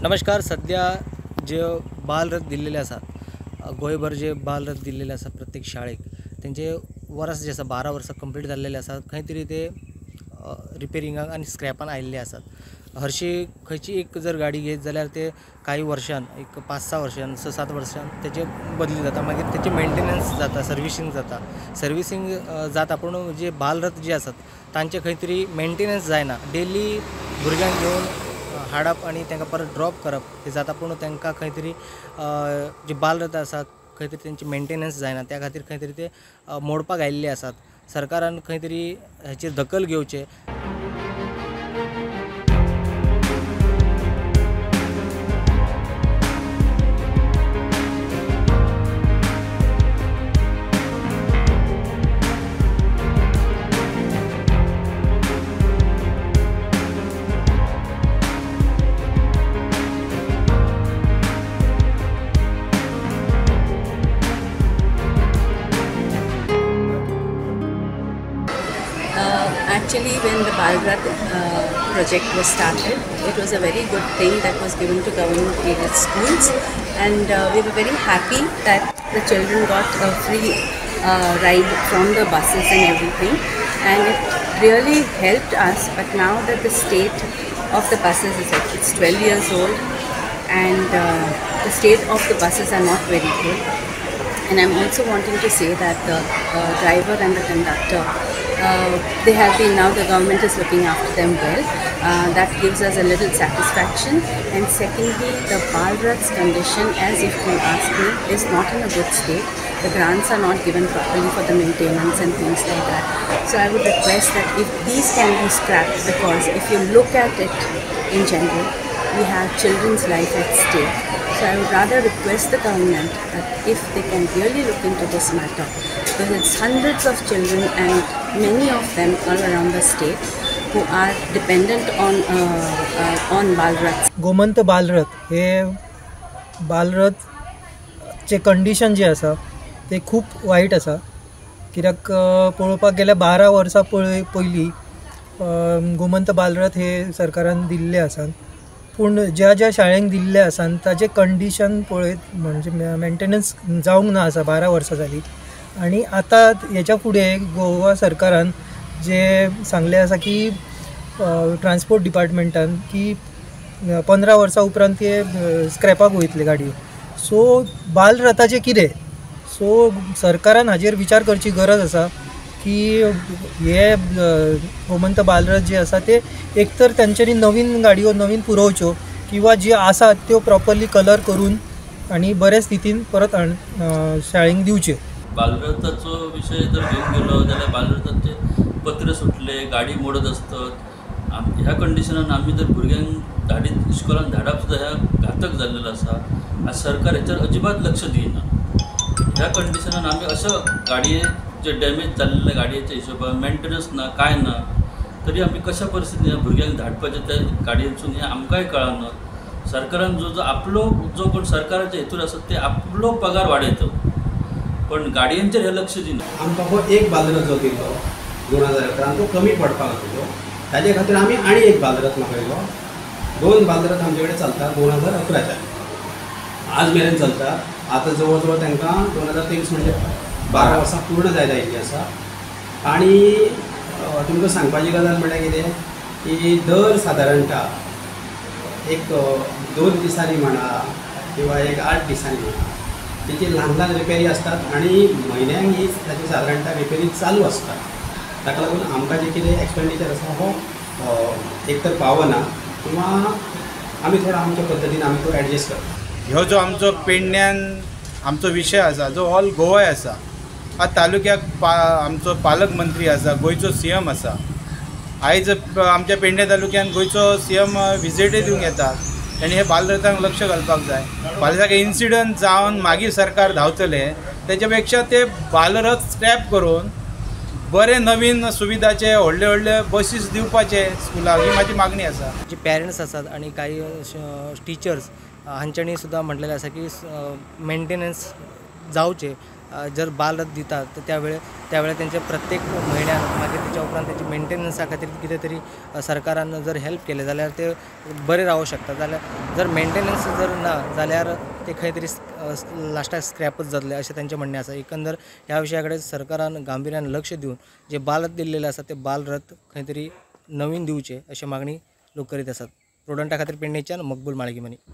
नमस्कार. सध्या जे बालरथ दिल्लेले आसात, गोंयभर जे बालरथ दिल्लेले आसा प्रत्येक शाळेक, तेंचे वर्स जे आसा 12 वर्सां कंप्लीट जाल्लेले आसा, खंय तरी ते रिपेरिंगाक आनी स्क्रॅपान आयिल्ले आसात. हरशीं खंयची एक जर गाडी घेत जाल्यार ते काही वर्षान, एक 5-6 वर्षान, 6-7 वर्षान तेचे बदली जाता, मागीर तेचे मेंटेनन्स जाता, सर्विसींग जाता. सर्विसींग जाता पूण जे बालरथ जे आसात तांचे खंय तरी मेंटेनन्स जायना. डेली भुरग्यांक घेवन हाडप आनी तांकां परत ड्रॉप करप हें जाता, पूण तांकां खंय तरी जे बालरथ आसात खंय तरी तेंचे मेंटेनन्स जायना, त्या खातीर खंय तरी ते मोडपाक आयिल्ले आसात. सरकारान खंय तरी हेचेर दखल घेवचें. Actually, when the Balrath project was started, it was a very good thing that was given to government aided schools, and we were very happy that the children got a free ride from the buses and everything, and it really helped us. But now that the state of the buses is like it's 12 years old, and the state of the buses are not very good. And I'm also wanting to say that the driver and the conductor, they have been, now the government is looking after them well. That gives us a little satisfaction. And secondly, the Balrath's condition, as if you ask me, is not in a good state. The grants are not given properly for the maintenance and things like that. So I would request that if these can be scrapped, because if you look at it in general, we have children's life at stake. So I would rather request the government that if they can really look into this matter, because it's hundreds of children and many of them all around the state who are dependent on Balrath. Gomant Balrath हे बालरथ चे condition जे आसा ते खूब वायट आसा. कित्याक पळोवपाक गेल्यार 12 वर्सां पयलीं गोमंत बालरथ हे सरकारान दिल्ले आसात, पूण ज्या ज्या शाळेंक दिल्ले आसा ताजें कंडिशन पळयत म्हणजे मेंटेनन्स जावंक ना आसा 12 वर्सां जालीं. आनी आतां हेच्या फुडें गोवा सरकारान जे सांगलें आसा की ट्रान्सपोर्ट डिपार्टमेंटान की 15 वर्सां उपरांत ते स्क्रॅपाक वयतले गाडयो. सो बालरथाचें कितें, सो सरकारान हाजेर विचार करची गरज आसा की हे गोमंत बालरथ जे आसा ते एक तर तांच्यांनी नवीन गाडयो नवीन पुरोवच्यो किंवा जी आसात त्यो प्रॉपरली कलर करून आनी बरे स्थितीन परत शाळेंक दिवच्यो. बालरथाचो विशय जर घेवन गेलो जाल्यार बालरथाचे पत्रे सुटले, गाडी मोडत आसतात. ह्या कंडिशनान आमी जर भुरग्यांक धाडीत इस्कॉलान धाडप सुद्दां ह्या घातक जाल्लेलो आसा. आज सरकार हेचेर अजिबात लक्ष दिना. ह्या कंडिशनान आमी अशो गाडये जे डॅमेज जाल्ले गाडयेच्या हिशोबान मेंटेनन्स ना कांय ना, तरी आमी कशा परिस्थितीन ह्या भुरग्यांक धाडपाचें त्या गाडयेंतसून हें आमकांय कळना. सरकारान जो जो आपलो जो कोण सरकाराच्या हेतूर आसा ते आपलो पगार वाडयता, पण गाडयेंचेर हें लक्ष दिना. आमकां हो एक बालरथ जो दिल्लो 2011 तो कमी पडपाक लागलो, ताजे खातीर आमी आनी एक बालरथ मागयलो. 2 बालरथ आमचे कडेन चलता 2011च्यान आज मेरेन चलता. आतां जवळ जवळ तांकां 2023 म्हणजे 12 वर्सां पूर्ण जायत आयिल्ली आसा. आनी तुमकां सांगपाची गजाल म्हणल्यार कितें की दर सादारणता एक 2 दिसांनी म्हणा किंवा एक 8 दिसांनी म्हणा तेची ल्हान ल्हान रिपेरी आसतात आनी म्हयन्यांक ही ताची सादारणता रिपेरी चालू आसता. ताका लागून आमकां जें कितें एक्सपेंडिचर आसा हो एक तर पावना किंवा आमी थोडो आमच्या पद्दतीन आमी तो एडजस्ट करता. ह्यो जो आमचो पेडण्यान आमचो विशय आसा जो ऑल गोवाय आसा, आतां तालुक्याक आमचो पालक मंत्री आसा, गोंयचो सीएम आसा. आयज आमच्या पेडणे तालुक्यान गोंयचो सीएम विजिटय दिवंक येता, आनी हे बालरथांक लक्ष घालपाक जाय. फाल्यां इन्सिडंट जावन मागीर सरकार धांवतलें, तेच्या पेक्षा ते बालरथ स्क्रॅप करून बरे नवीन सुविधाचे व्हडले व्हडले बसीस दिवपाचे स्कुलाक, ही म्हाजी मागणी आसा. जे पेरंट्स आसात आनी काही टिचर्स हांच्यांनी सुद्दां म्हटलेलें आसा की मेंटेनन्स जावचें जर बालरथ दितात तर त्या वेळार तेंचे प्रत्येक म्हयन्यान मागीर तेच्या उपरांत तेचे मेंटेनन्सा खातीर कितें तरी सरकारान जर हेल्प केलें जाल्यार ते बरे रावंक शकता. जाल्यार जर मेंटेनन्स जर ना जाल्यार ते खंय तरी लास्टाक स्क्रॅपच जातले अशें तेंचें म्हणणें आसा. एकंदर ह्या विशया कडेन सरकारान गांभिर्यान लक्ष दिवन जे बालरथ दिल्लेले आसा ते बालरथ खंय तरी नवीन दिवचे अशें मागणी लोक करीत आसात. प्रुडंटा खातीर पेडणेच्यान मकबूल माळगीमनी.